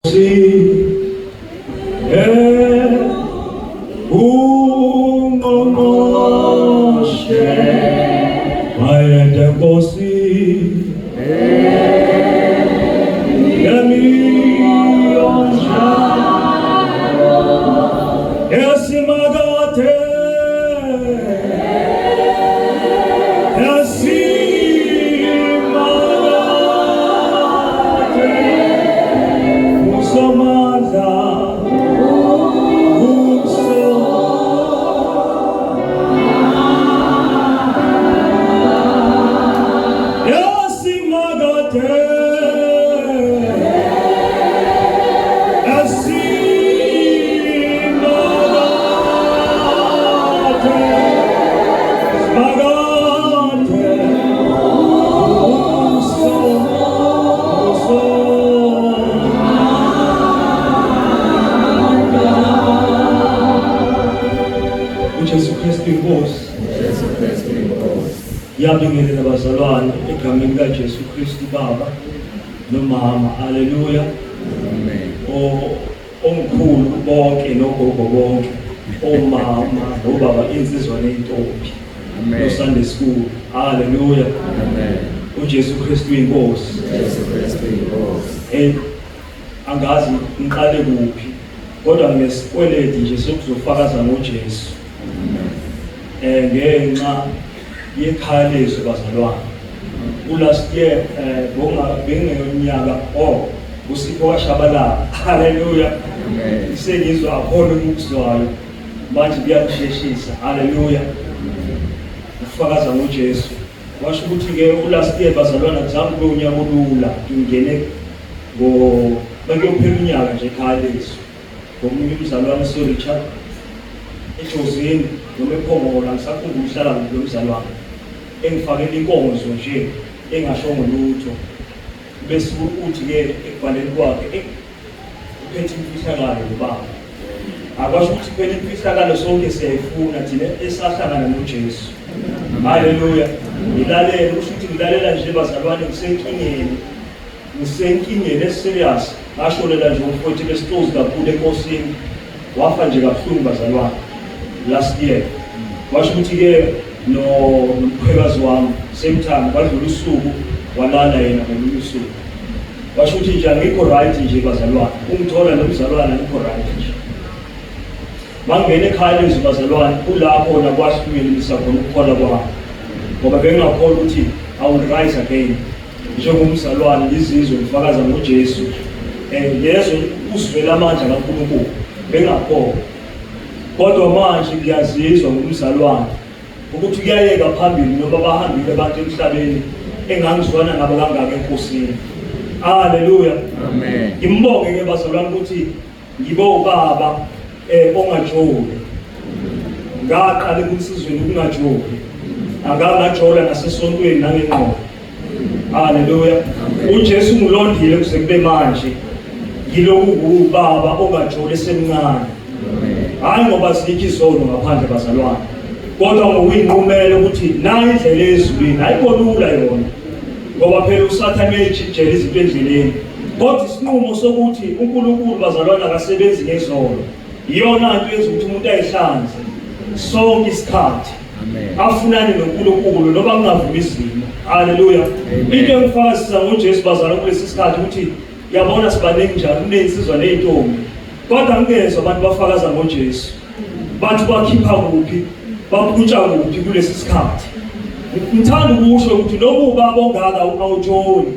Nkosi ungqongqoshe bayede Nkosi yemiyonjalo esimakade esimakade usomandla uso esimakade esimakade simakade uso uso uJesu Kristu inkosi. Jesu Kristu inkosi. Ngiyabingelela bazalwane egameni kaJesu Kristu Baba nomama. Haleluya. Amen. O omkhulu bonke nogogo bonke omama nobaba insizwa nezintombi. Amen. No Sunday school. Haleluya. Amen. uJesu Kristu inkosi. Jesu Kristu inkosi. Hey angazi ngiqale kuphi kodwa nginesikweleti nje sokuzofakaza ngoJesu. Ngenxa yekhaya lezwi bazalwane. Ulast year bonga bengeyonyaka oh uSipho kaShabalala. Haleluya. Amen. Sengizwa akhona ukuzwayo manje kuyangisheshisa. Haleluya. Ufakaza ngoJesu. Washo ukuthi ke ulast year bazalwana kuzange kube unyaka olula ngingene ngo bekuyophela unyaka nje ekhaya lezwi. Ngomunye umzalwane so Richard eJozini noma ePhongola ngisakhumbula uhlala kuphi lo mzalwane engifakela inkonzo nje engashongo lutho bese uthi ke ekubhaleni kwakhe eh uphethe imfihlakalo lo baba akwasho ukuthi phela imfihlakalo sonke siyayifuna thina esahlangana noJesu. Haleluya. Ngilalela usho ukuthi ngilalela nje bazalwane ngisenkingeni ngisenkingeni eserious ngashonela nje umfowethu besiclose kakhulu enkosini wafa nje kabuhlungu bazalwane last year washo ukuthi ke no nomkhwekazi wami same time kwadlula usuku walala yena ngolunye usuku washo ukuthi nje angikho right nje bazalwane ungithola nomzalwane angikho right nje mangena ekhaya lezwi bazalwane kulapho nakwahlwini khona ukukholwa kwami ngoba bengingakholwa ukuthi I will rise again njengomzalwane ngizizwe ngifakaza ngoJesu ngezwe uzwela amandla kaNkulunkulu bengakholwa kodwa manje ngiyazizwa ngomzalwane ukuthi kuyayeka phambili noma bahambile abantu emhlabeni engangizwana nabo kangaka enkosini. Haleluya. Amen. Ngimbonge ke bazalwane ukuthi ngibe ubaba ongajoli. Ngaqala ekunsizweni ukungajoli. Angangajola nasesontweni nangengqondo. Haleluya. UJesu ngilondile kuze kube manje. Ngiloku ngubaba ongajoli esemncane. Hayi ngoba sikho izono ngaphandle bazalwane. Kodwa ngokuyinqumela ukuthi nayi indlela ezulwini ayikho lula yona. Ngoba phela uSathane uyayijikijela izinto endleleni. Kodwa isinqumo sokuthi uNkulunkulu bazalwane akasebenzi ngezolo. Iyona nto yenza ukuthi umuntu ayihlanze sonke isikhathi. Afunane noNkulunkulu noma kungavumi izimo. Haleluya. Into engifakazisa ngoJesu bazalwane kulesi sikhathi ukuthi yabona sibaningi njalo kunezinsizwa nezintombi. Kodwa ngingezwa abantu bafakaza ngoJesu. Bathi bakhipha kuphi, baphuntsha kuphi kulesi sikhathi. Ngithanda ukusho ukuthi noma ubaba ongaka awujoli.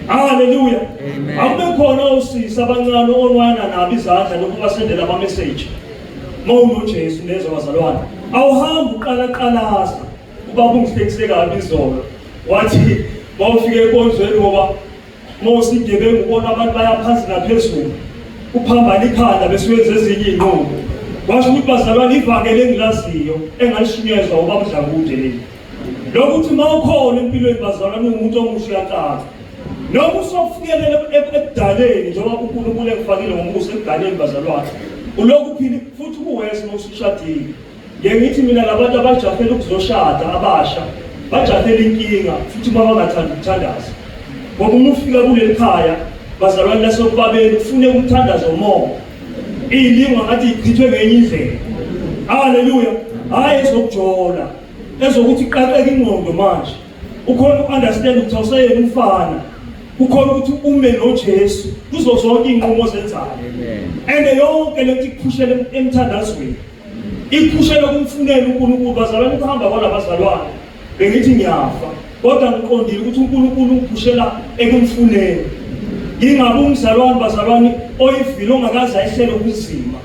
Haleluya. Akube khona osisi abancane onwana nabo izandla nokubasendela ama message. MawunoJesu nezwa bazalwane. Awuhambi uqala qalaza. Ubaba ungihlekise kabi izolo. Wathi mawufika enkonzweni ngoba mawusigebengu ubona abantu baya phansi naphezulu. Uphambana ikhanda bese uyenza ezinye izinqumo. Washo ukuthi bazalwane ivangeli engilaziyo engalishunyezwa ubaba uDlakude leli. Lokuthi mawukhona empilweni bazalwane umuntu omusha uyacaca. Noma usokufinyelela ekudaleni njengoba uNkulunkulu ekufakile ngomusa ekudaleni bazalwane. Ulokhu uphile futhi kuwesi uma usushadile. Ngeke ngithi mina labantu abajahela ukuzoshada abasha bajahela inkinga futhi uma bangathandi ukuthandaza. Ngoba uma ufika kuleli khaya Bazalwane lasobabeni kufune umthandazo omoya. Iy'lingwa ngathi ichithwe ngenye indlela. Haleluya. Hhayi ezokujola. Ezokuthi iqaqeke ingqondo manje. Ukhona uku-understand ukuthi awuseyena umfana. Kukhona ukuthi ume noJesu kuzo zonke iy'nqumo ozenzayo. And yonke lento ikuphushele emthandazweni. Ikuphushele ukumfunela uNkulunkulu. Bazalwane ukuhamba kwalabazalwane. Bengithi ngiyafa kodwa ngiqondile ukuthi uNkulunkulu ungiphushela ekumfuneni. Ngingabe umzalwane bazalwane oyivile ongakaze ayehlele ubunzima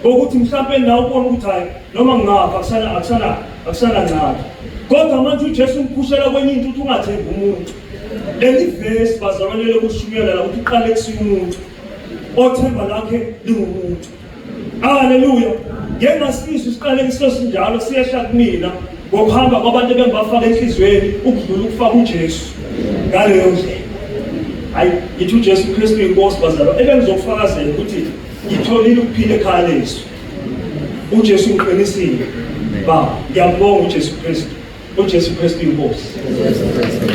bokuthi mhlampe nawe ubone ukuthi hayi noma ngingafa akusana akusana akusana ngxaki. Kodwa manje uJesu ungiphushela kwenye into ukuthi ungathembi umuntu. Leli vesi bazalwane lokushumayela la ukuthi uqale kusiya umuntu othemba lakhe lingumuntu. Haleluya. Ngeke ngasizwe isiqalekiso esinjalo siyehla kumina ngokuhamba kwabantu ebengibafaka enhliziyweni ukudlula ukufaka uJesu ngaleyo ndlela. Hayi ngithi uJesu Kristu inkosi bazalwa ebengizokufakazela ukuthi ngitholile ukuphila ekhaya lethu. uJesu ngiqinisile. Ba ngiyambonga uJesu Kristu. uJesu Kristu inkosi. Jesu Kristu.